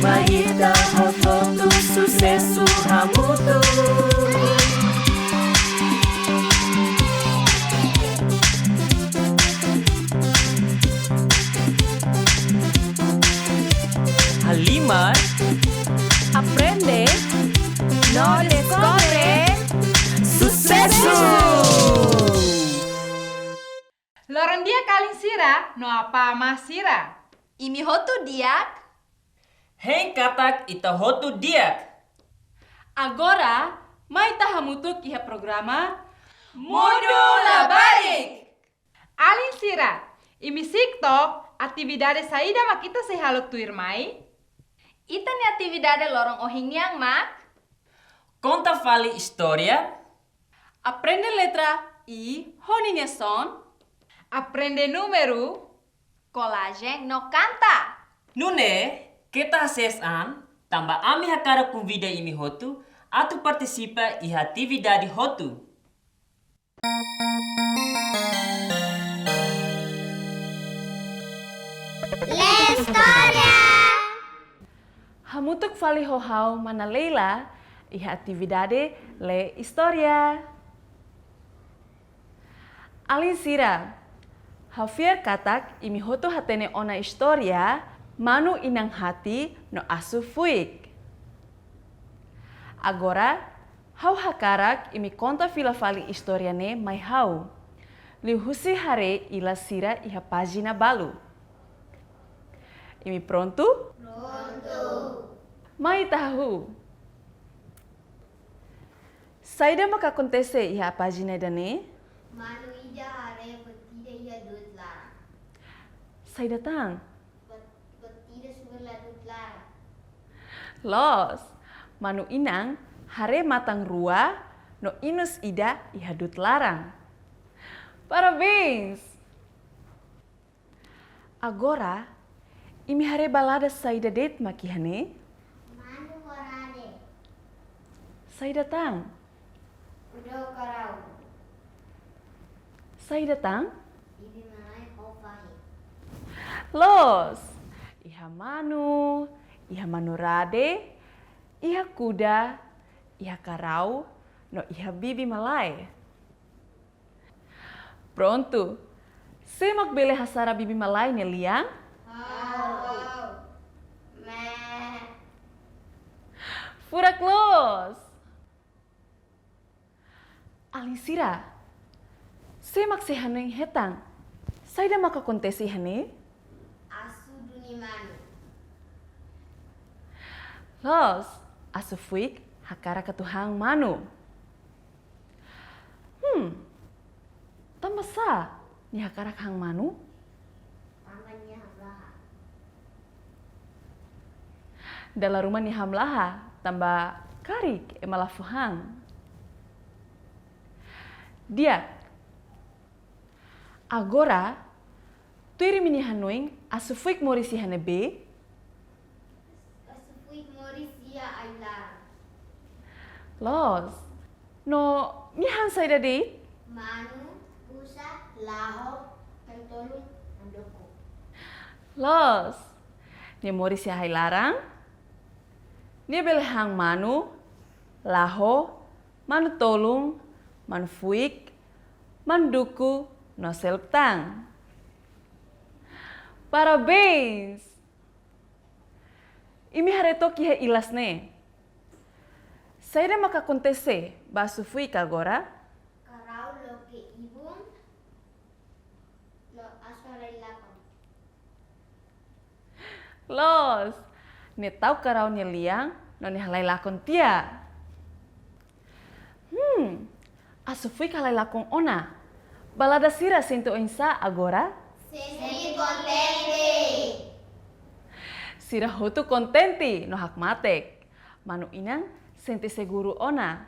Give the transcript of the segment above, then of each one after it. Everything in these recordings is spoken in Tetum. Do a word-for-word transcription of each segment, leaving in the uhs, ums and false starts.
Mai ita hotu-hotu susesu hamutuk. Halimar, aprende no deskobre susesu. Loron di'ak alin sira no apá amá sira. Imi hotu di'ak? Hein katak ita hotu di'ak. Agora, mai ita hamutuk iha programa Mundu Labarik. Alin sira, imi si'ik took atividade saida mak ita sei halo tuirmai? Ita-nia atividade loron ohin nian mak konta fali istória, aprende letra I ho ninia son, aprende númeru, kolajen no kanta. Nune'e, keta hasees an, tanba ami hakarak konvida imi hotu atu partisipa iha atividade hotu. Lee istória. Hamutuk fali ho ha'u mana Leila iha atividade lee istória. Alin sira, ha'u fiar katak imi hotu hatene ona istória Manu Inang Hati no Asu Fuik. Agora, ha'u hakarak imi konta fila fali istória ne'e mai ha'u, liuhusi haree ilas sira iha pájina balu. Imi prontu? Prontu. Mai ita hahú. Saida maka akontese iha pájina ida-ne'e? Manu ida haree batida iha du'ut laran. Saida tan? Bat-, batida suber la du'ut laran. Loos, Manu Inang haree matan rua no inus ida iha du'ut laran. Parabéns! Agora, imi haree balada saida de'it mak iha ne'e? Manu ho rade. Saida tan? Kuda ho karau. Saida tan? Bibi-malae ho fahi. Loos! Iha manu, iha manu rade, iha kuda, iha karau, no iha bibi-malae. Prontu. Sé mak bele hasara bibi-malae nia lian? Ha'u. Mé. Furak loos. Alin sira, sé mak sei hanoin hetan? Saida maka akontese iha ne'e? Asu duni manu. Loos, Asu Fuik hakarak atu han manu. Hmm, tanba sá nia hakarak han manu? Tanba nia hamlaha. Dala ruma nia hamlaha, tanba karik ema la fó han. Di'ak. Agora, tuir imi-nia hanoin, Asu Fuik moris iha ne'ebé? Asu Fuik moris iha ai-laran. Loos. No nia han saida de'it? Manu, usa, laho, manu-tolun, manu-duku. Loos. Nia moris iha ai-laran. Nia bele han manu, laho, manu-tolun, manu-fuik, manu-duku, no seluk tan. Parabéns! Imi haree took iha ilas ne'e. Saida maka akontese ba Asu Fuik agora? Karau loke ibun, no asu halai lakon. Loos, nia tau karau nia lian, no nia halai lakon tiha. Hmm, Asu Fuik halai lakon ona. Balada sira sente oinsá agora? Sente kontente. Sira hotu kontente no hakmatek. Manu Inang sente seguru ona.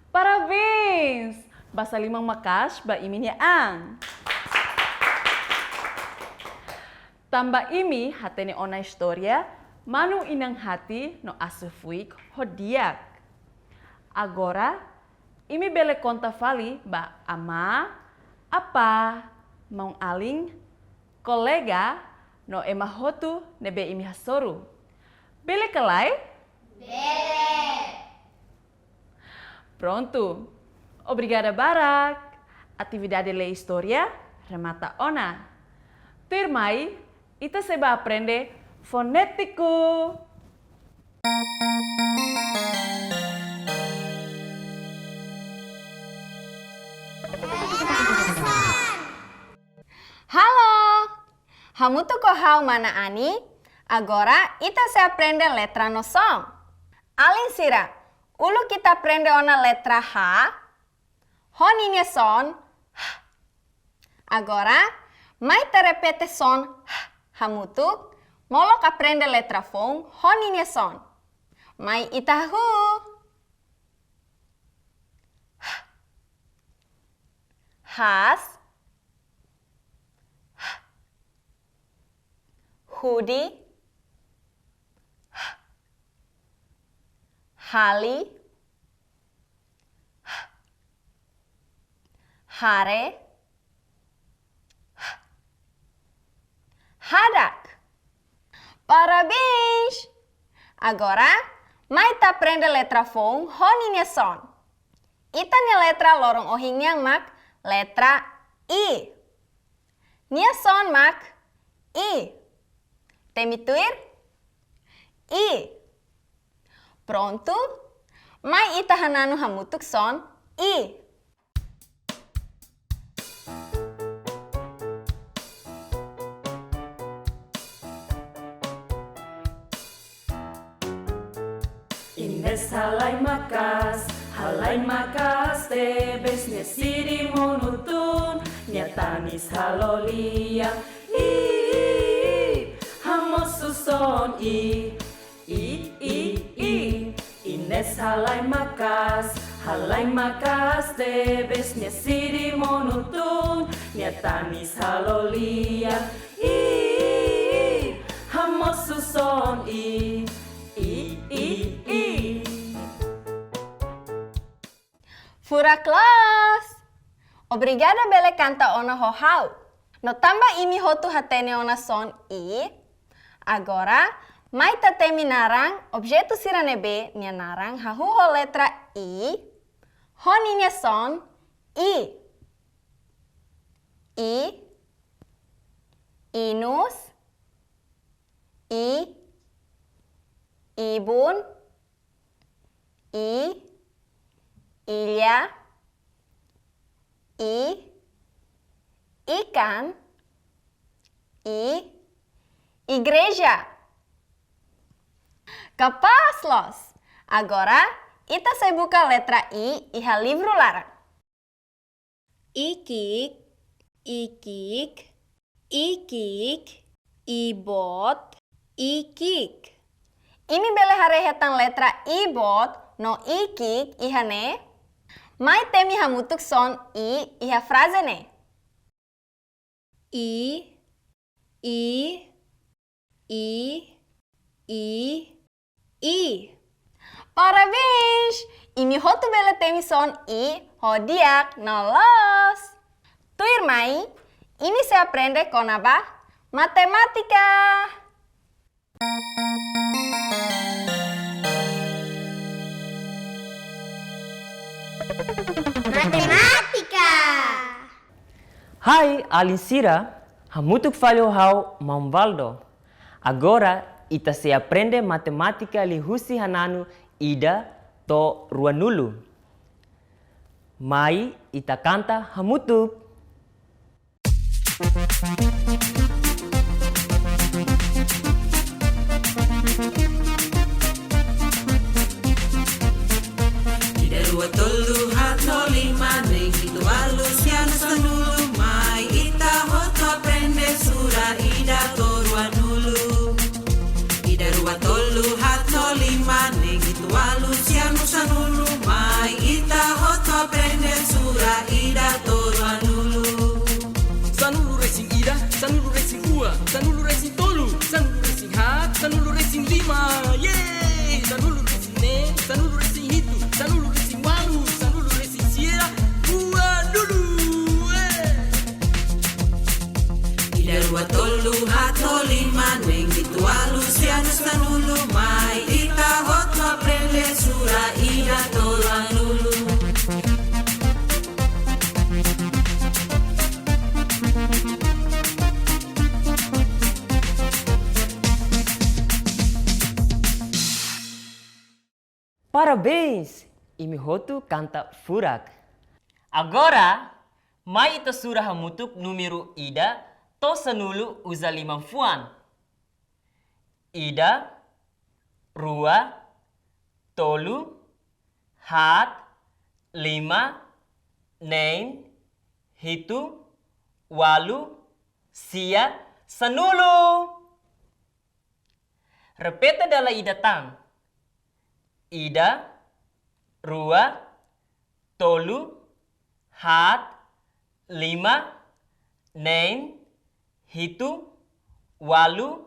Parabéns! Basa liman maka'as ba imi-nia an. Tanba imi hatene ona istória Manu Inang Hati no Asu Fuik ho di'ak. Agora, imi bele konta fali ba amá, apá, maun-alin, kolega, no ema hotu ne'ebé imi hasoru. Bele ka lae? Bele! Prontu. Obrigada barak. Atividade lee istória remata ona. Tuirmai, ita sei bá aprende fonétiku. Halo! Hamutuk ho ha'u Mana Ani, agora ita sei aprende letra no son. Alin sira, uluk ita aprende ona letra H, ho ninia son H. Agora, mai ita repete son H hamutuk, molok aprende letra foun ho ninia son. Mai ita hahú. H. Haas. H. Hudi. H. Hali. H. Hare. H. Hadak. Parabéns! Agora, mai ita aprende letra foun ho ninia son. Ita-nia letra loron ohin nian mak letra I. Nia son mak I. Temi tuir? I. Prontu? Mai ita hananu hamutuk son I. Inês halai maka'as, halai maka'as tebes, nia siri monu tun, nia tanis halo lian. I, i, i, hamosu son I. I, i, i, Inês halai maka'as, halai maka'as tebes, nia siri monu tun, nia tanis halo lian. I, i, i, hamosu son I. I, i, i. Furak loos! Obrigada bele kanta ona ho ha'u. No tanba imi hotu hatene ona son I, agora, mai ita temi naran objetu sira ne'ebé nia naran hahú ho letra I, ho ninia son I. I, inus, I, ibun, I, illa, I, ikan, I, igreja. Kapás loos! Agora, ita sei buka letra I iha livru laran. Ikik, ikik, ikik, ibot, ikik. Imi bele haree hetan letra ibot no ikik iha ne'e? Mai temi hamutuk son I iha fraze ne'e. I, i, i, i, i. Parabéns! Imi hotu bele temi son I ho di'ak no loos. Tuirmai, imi sei aprende kona-ba matemátika. Matemátika. Hai, alin sira, hamutuk fali ho ha'u Maun Valdo. Agora, ita sei aprende matemátika liuhusi hananu ida to'o ruanulu. Mai, ita kanta hamutuk. Ida, rua, tolu, haat, lima, neen, hitu, ualu, sia, neen, sanulu, mai ita hotu aprende sura ida to'o ruanulu. Ida, rua, tolu, haat, lima, neen, hitu, ualu, sia, neen, sanulu, mai ita hotu aprende sura ida to'o ruanulu. Sanulu resin ida, sanulu resin rua, sanulu resin tolu, sanulu resin haat, sanulu resin lima, yeay! Sanulu resin neen, sanulu resin hitu, sanulu resin ualu, sanulu resin sia, ruanulu, eh! Ida, rua, tolu, haat, lima, Parabéns! Imi hotu kanta furak. Agora, mai ita sura hamutuk númeru ida to'o sanulu uza liman-fuan. Ida, rua, tolu, haat, lima, neen, hitu, ualu, sia, sanulu. Repete dala ida tan. Ida, rua, tolu, haat, lima, neen, hitu, ualu,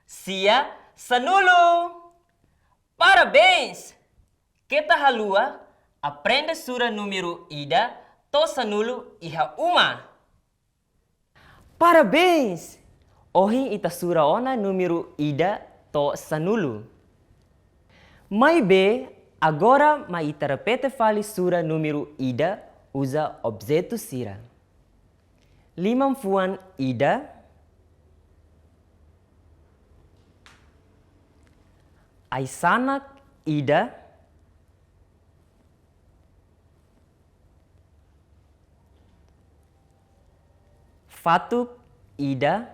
sia, sanulu. Parabéns! Keta haluha aprende sura númeru ida to'o sanulu iha uma. Parabéns! Ohin ita sura ona númeru ida to'o sanulu. Maibé, agora mai ita repete fali sura númeru ida uza objetu sira. Liman-fuan ida, ai-sanak ida, fatuk ida,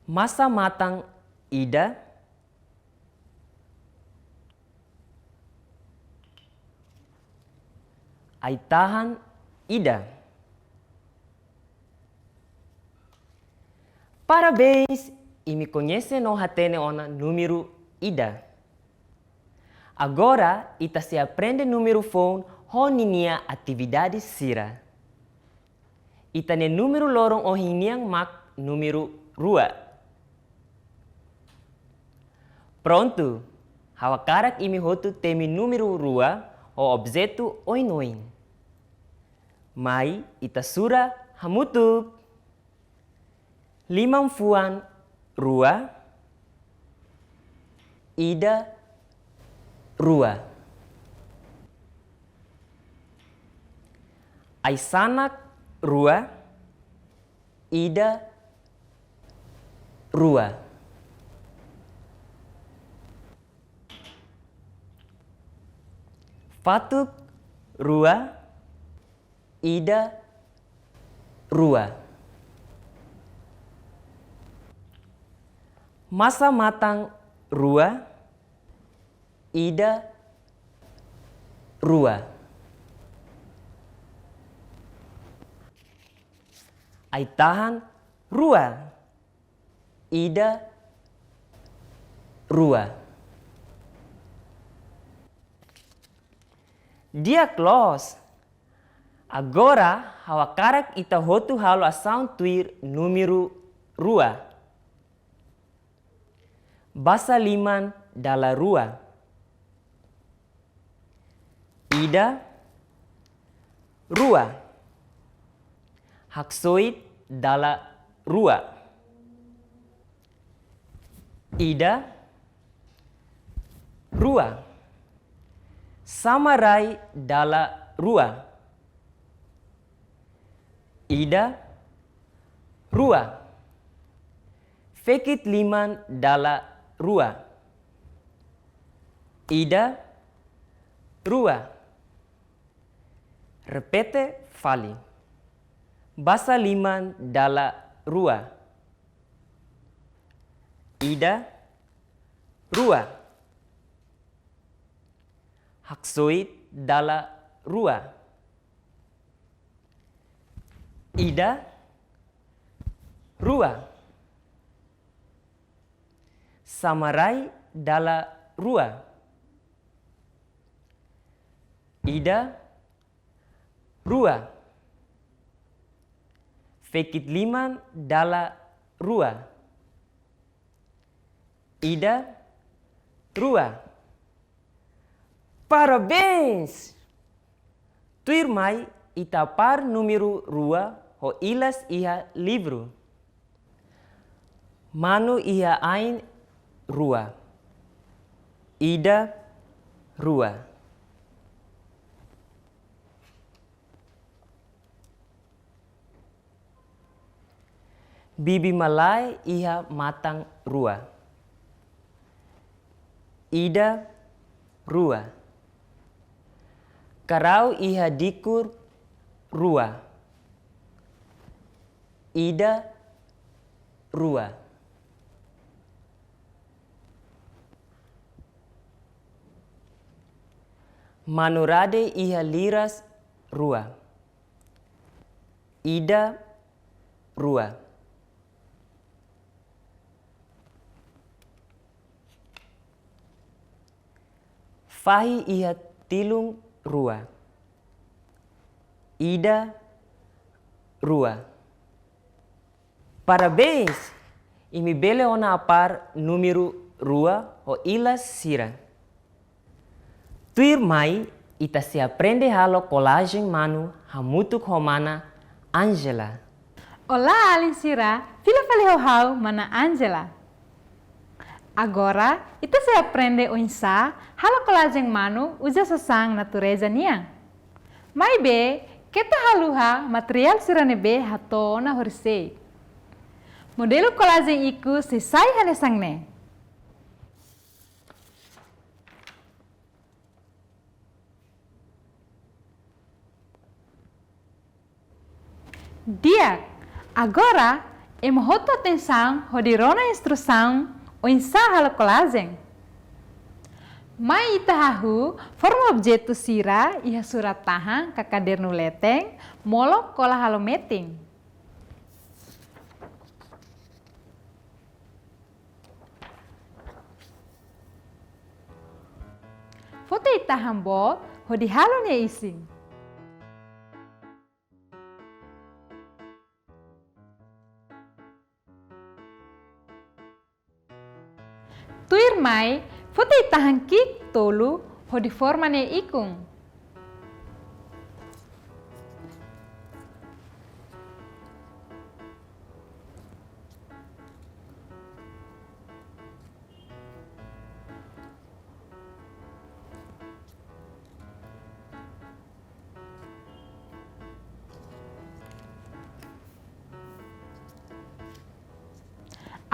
masa-matan ida, ai-tahan ida. Parabéns! Imi koñese no hatene ona númeru ida. Agora, ita sei aprende númeru foun ho ninia atividade sira. Ita-nia númeru loron ohin nian mak númeru rua. Prontu, ha'u hakarak imi hotu temi númeru rua ho objetu oin-oin. Mai ita sura hamutuk. Liman-fuan rua, ida, rua. Ai-sanak rua, ida, rua. Fatuk rua, ida, rua. Masa-matan rua, ida, rua. Ai-tahan rua, ida, rua. Di'ak loos. Agora, ha'u hakarak ita hotu halo asaun tuir númeru rua. Basa liman dala rua. Ida, rua. Haksoit dala rua. Ida, rua. Samarai dala rua. Ida, rua. Fekit liman dala rua. Ida, rua. Repete fali. Basa liman dala rua. Ida, rua. Haksoit dala rua. Ida, rua. Samarai dala rua. Ida, rua. Fekit liman dala rua. Ida, rua. Parabéns! Tuirmai, ita apár númeru rua ho ilas iha livru. Manu iha ain rua. Ida, rua. Bibi-malae iha matan rua. Ida, rua. Karau iha dikur, rua. Ida, rua. Manu-rade iha liras, rua. Ida, rua. Fahi iha tilun, rua. Ida, rua. Parabéns! Imi bele ona apár númeru rua ho ilas sira. Tuirmai, ita sei aprende halo kolajen manu hamutuk ho mana Angela. Olá, alin sira, fila fali ho ha'u, mana Angela. Agora, ita sei aprende oinsá halo kolajen manu uza sasán natureza nian. Maibé, keta haluha materiál sira ne'ebé hato'o ona horisehik. Modelu kolajen ikus sei sai hanesan ne'e. Di'ak, agora ema hotu atensaun hodi rona instrusaun oinsá halo kolajen. Mai ita hahú forma objetu sira iha surat-tahan ka kadernu leten, molok kola halo metin. Foti tahan boot hodi halo nia isin. Tuirmai, foti tahan ki'ik tolu hodi forma nia ikun.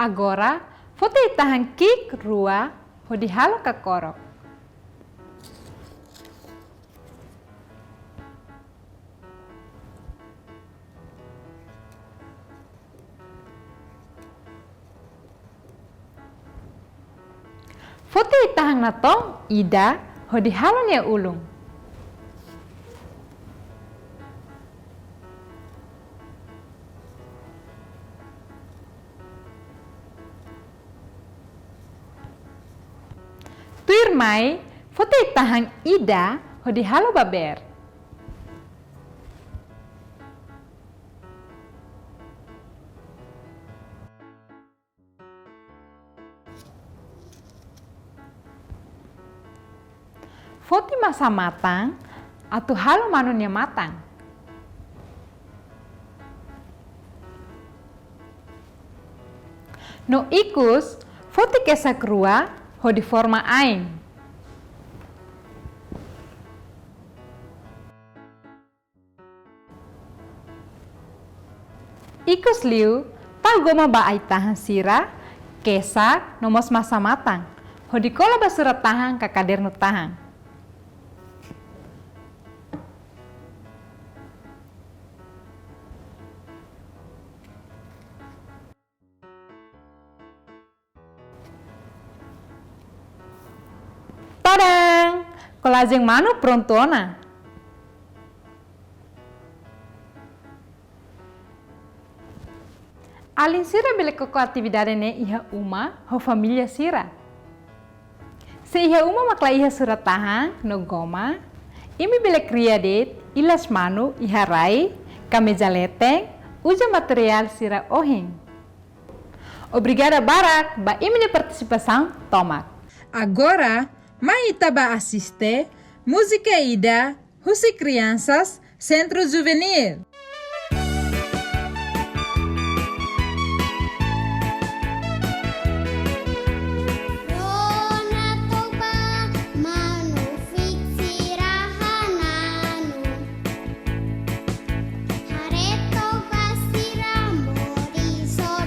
Agora, foti tahan ki'ik rua hodi halo kakorok. Foti tahan natoon ida hodi halo nia ulun. Tuirmai, foti tahan ida hodi halo babeer. Foti masa-matan atu halo manu nia matan. No ikus, foti kesak rua hodi forma ain. Ikus liu, tau goma ba ai-tahan sira, kesak, no mós masa-matan, hodi kola ba surat-tahan ka kadernu tahan. Tadang! Kolajen manu prontu ona. Alin sira bele koko atividade ne'e iha uma ho família sira. Se iha uma mak la iha surat-tahan no goma, imi bele kria de'it ilas manu iha rai ka meja leten, uza materiál sira ohin. Obrigada barak ba imi-nia partisipasaun tomak. Agora, mai ita bá asiste múzika ida husi Crianças Centro Juvenil. Rona toba manu fik sira hananu. Haree toba sira moris ho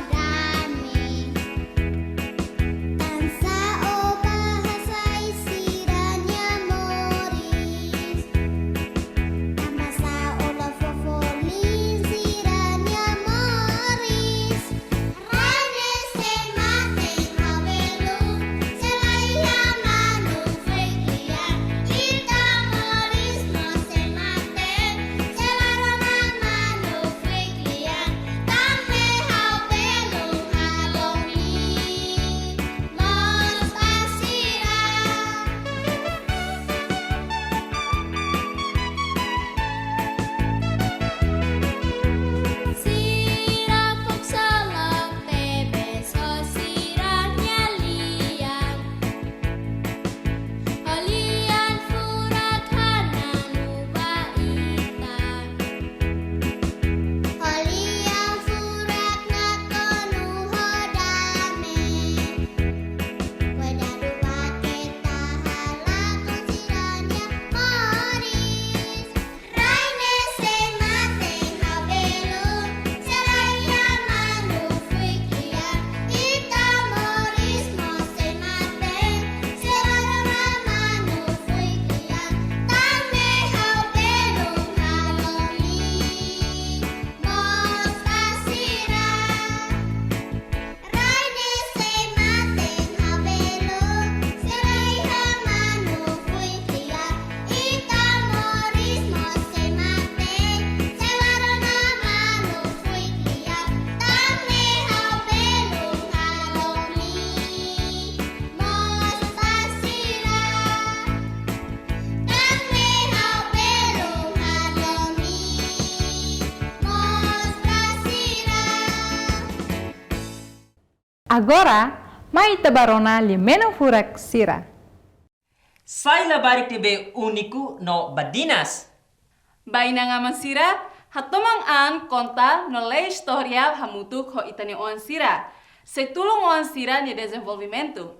Agora, mai ita ba rona lia-menon furak sira. Sai labarik ne'ebé úniku no badinas. Ba inan-aman sira, hatoman an konta no lee istória hamutuk ho ita-nia oan sira. Sei tulun oan sira-nia dezenvolvimentu.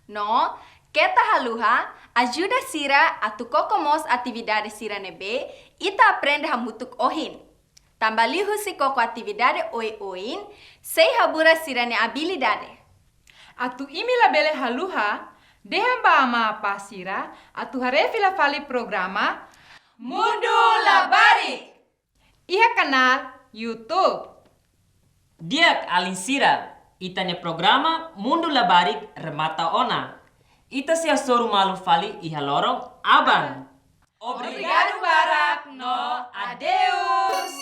No, keta haluha, ajuda sira atu koko mós atividade sira ne'ebé ita aprende hamutuk ohin. Tanba liuhusi koko atividade oioin, sei haburas sira-nia abilidade. Atu imi labele haluha, dehan ba amá apá sira atu haree fila fali programa Mundu Labarik iha kanál YouTube. Di'ak alin sira, ita-nia programa Mundu Labarik remata ona. Ita sei hasoru malu fali iha loron aban. Obrigadu barak no adeus.